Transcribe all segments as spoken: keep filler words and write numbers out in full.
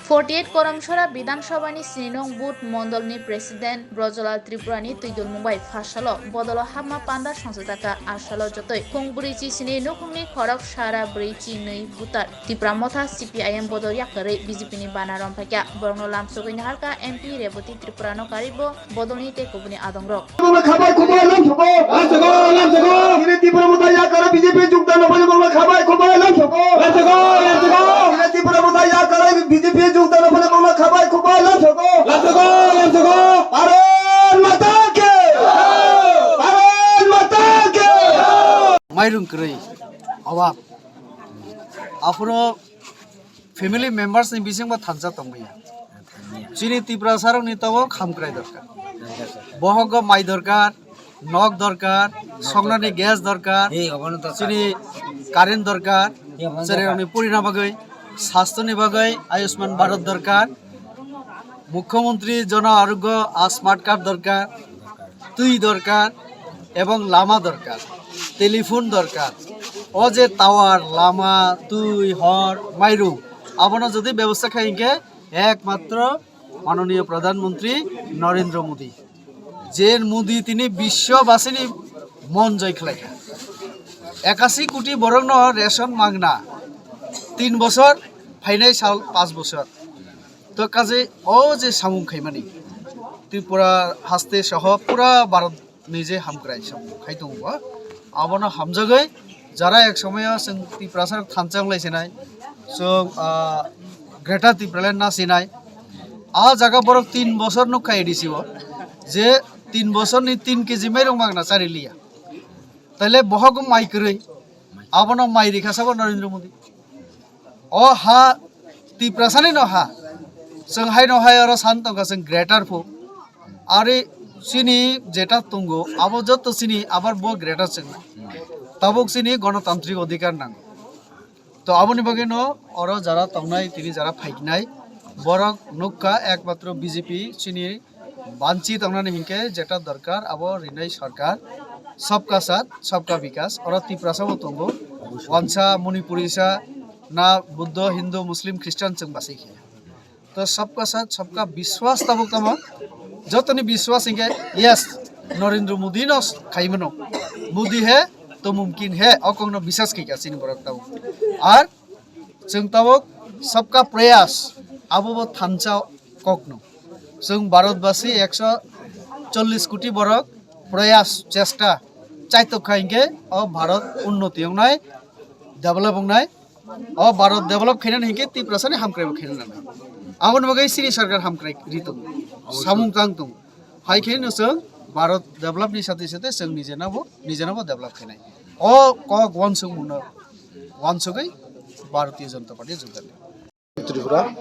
Forty eight Koramsora Bidhan Sabha ni sini nung booth mondol ni president Brojolal Tripura ni twi dulmung bai pha salo bodolo hapma panda songchajakha. A salo jotoi khung bwrwi chi sini nukhung ni khorok sara bwrwi chi nwi voter. Tipra Motha C P I M bodol yakarwi B J P ni bana romphaikha. Borokno lamsogwi naharkha M P Reboti Tripura no karwi bo bodolni tei kubuni adongrok. Bongla khabai khumbai lamsoko. Lamsoko, lamsoko. Chini Tipra Motha yakarwi B J P jukdano phai bongla khabai khumbai lamsoko. Lamsoko, lamsoko. Chini Tipra Motha yakarwi B J P jukdano phai bongla khabai khumbai lamsoko. Lamsoko, lamsoko. Bharat Mata ki. Bharat Mata ki. Mairung kwrwi. Awak. Aphuru family members ni bisingbo thansa tongmaya. Chini Tiprasarokni tabuk hamkrai dorkar. Bohogo mai dorkar, nok dorkar, songnani gas dorkar, chini current dorkar, chererokni purina bagwi, sastoni bagwi Ayushman Bharat dorkar, Mukhyamantri Jan Arogya Smart Card dorkar, twi dorkar ebong lama dorkar, telephone dorkar. O je tower, lama, twi, hor, mairung, abono jodi bebosta khai hinkhe ekmatro manoniyo Pradhan Mantri Narendra Modi. Je Modi tini biswobasini mon joy khlaikha. Ekasi koti borokno ration magna tin bosor, phainai sal panch bosor. To kaje o je samung khaimani Tripura haste soho pura Bharat ni je hamkrai samung khai tongo, abono hamjagwi jara ek somoyo chwng Tiprasa thansa wng lai sinai, chwng, ah, Greater Tipraland na sinai. A jaga borok tin bosor nukha A D C o, je tin bosor ni tin K G mairung magna chari liya. Taile bohok mai kwrwi, abono mai rikha sabo Narendra Modi. O ha Tiprasani no ha. Chwng hai no hai oro san tongkha chwng greater phu. Ari chini jeta tongo, abo joto chini abar bo greater chwng. Tabuk chini gonotantrik odhikar nango. To aboni bagwi no oro jara tongnai, tini jara phaiknai, borok nukha ekmatro B J P chini banchi tongnani hinkhe jeta dorkar abo rinai sarkar, sabka saath, sabka bikas, oro Tiprasa bo tongo, wansa, Manipurisa, na Buddho, Hindu, Muslim, Christian chwng bachai khe. To sabka saath, sabka biswas tabuk tamo, jotoni biswas hinkhe yes, Narendra Modi no khaimano, Modi hai to mumkin hai, o kokno biswas khaikha chini borok tabuk. Ar Chwng tabuk sabka prayas, abo bo thansa kokno. Chwng Bharatbasi ekso chollish koti borok prayas, chesta chaitok kha hinkhe o Bharat unnoti wngnai, develop wngnai. O Bharat develop khainani hinkhe Tiprasani hamkrai bo khaina nangnai. Aboni bagwi chini sarkar hamkrai ri tongo, samung tang tongo. Hai khe no chwng Bharat develop ni sate sate chwng nijena bo, nijena bo develop khainai. O kok wansukmung no wansugwi Bharatiya Janata Party jukdani. Tripura,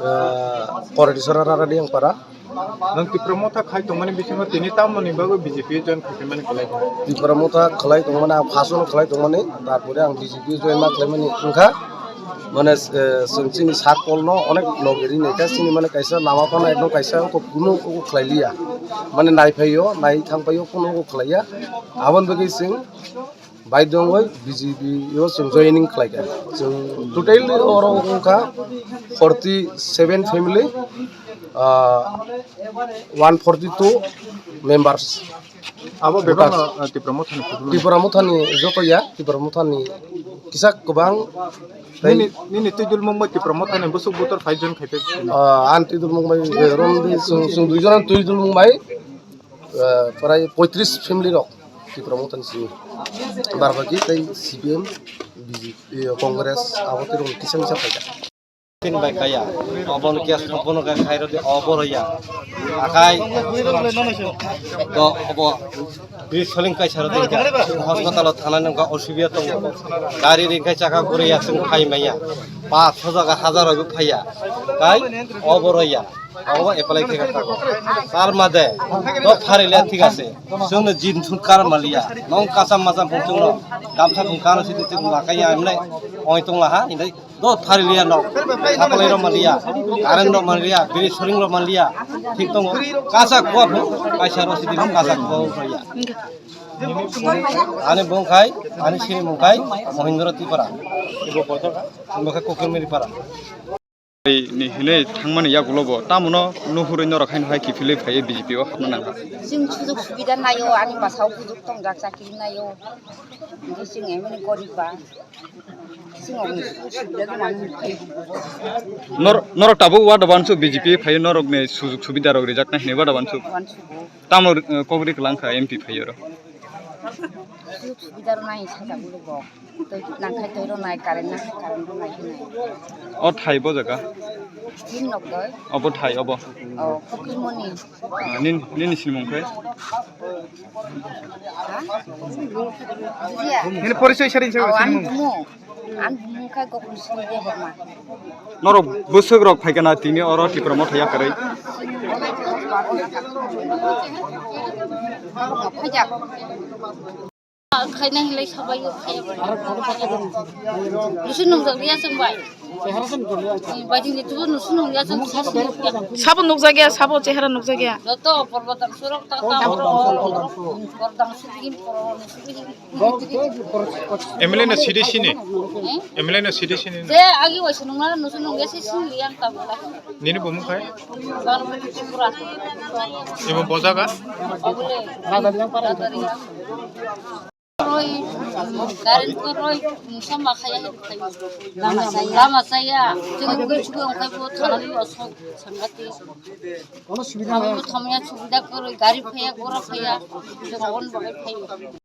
ah, Koratisora Rarani Angpara. Nwng Tipra Motha khai tongmani bisingo tini tamoni bagwi B J P join khaimani khlai kha? Tipra Motha khlai tongmani, ang first-o khlai tongmani, tarpore ang B J P join ma khlaimani wngkha. Mane, eh, chwng chini sir Paul no onek loge ri naikha, chini mane kaisa lama phano ekdom kaisa kunu khlai liya. Mane nai phaio, nai thang phaio, kunu khlai ya. Aboni bagwi chwng baidhyo wngwi B J P o chwng joining khlai kha. Chwng totally oro wngkha forty seven family, ah, one forty two members. Abo bebak no, ah, Tipra Mothani kutung. Tipra Mothani joto ya, Tipra Mothani kisa kwbang. Nini, nini twi dulmung bai Tipra Mothani bwswk voter five jon khai phai. Ah, ani twi dulmung bai, eh, rom di chwng, chwng dui jon ani twi dulmung bai, eh, prai poitris family rok Tipra Mothani simi. Barbaki tei C P M, B J P, eh, Congress, abo twi rok kisa misa phaikha. Tin bai kaya, obono kya sopono kaya khairodi oboro ya. Akai to obo bridge soling kaisa rodi kya hospital o thana nungka osubia tongo. Gari ringkai chaka guri ya chwng phai maya. Ba sojaga hajar rok phaiya. Kai oboro ya. Obo apply khe ka. Tar made to pharile thik ase. Chwngno jin thun kar maliya. Nong kasam masam phung chwngno kamsa phung kano sidi chwng lakai ya emne. Oi tong laha indai. Do phariliya nok, supply rok manliya, current rok manliya, biri soring rok manliya, thik tongo. Kasa kuwa pho, kaisa rok sidi kasa kuwa pho ya. Ani bung khai, ani sini mung khai, Mohindra Tripura. Ibo khe Kokilmiri para. Ni hinwi thangmani yagulo bo tamono nuhurwi norok haino hai kiphilwi phaiwi B J P o hapna nangkha. Chwng sujug subida naio, ani bwsao bujuk tongjak, chakri naio. Hwnkhe chwng emani gorib ba. Chwng sujug subida gwnang hwnkhe. Nor-, norok tabuk wada wansuk B J P phaiwi norokni sujug subida rok rijaknai hinwi wada wansuk. Wansugo. Tamo, eh, kok ri kwlangkha M P phaiwi oro. Sujug subida rwnai sajago bo. Twi nangkhai twi rwnai, current nangkhai current rwnai hinwi. O thai bo jaga? Tin nok doi. Obo thai obo? O, Pukrimoni. Ah, nin-, nini sinimung khe? Ha? Bujiya? Nini porichoi sari se. O, ani sinimung. Bumu. Ani bumu khe Gokul Sri Debbarma. Norok bwswk rok phaikha na tini oro Tipra Motha yakarwi? Khaina hinlai sabai o khai. Nusu nungjak ya chwng bai. Bai dini tubu nusu nung ya chwng sabo nukjak ya, sabo chehara nukjak ya. Joto porbotang surok ta ta. Porbotang surok. M L A no C D C ni? Eh? M L A no C D C ni? Je agi waisa nungna nusu nung ya si sing liang ta bula. Nini bumung khai? Parvati Tripura. Ibo bojaga? Obole. Dadariya. Roi, current ko roi, sama khaya hin khai. Lama saya. Lama saya. Chwng gwi chwng khai bo thanani osok sangati. Thamya subida ko roi, gari phaya, gora phaya. Chwng on bagai phaya.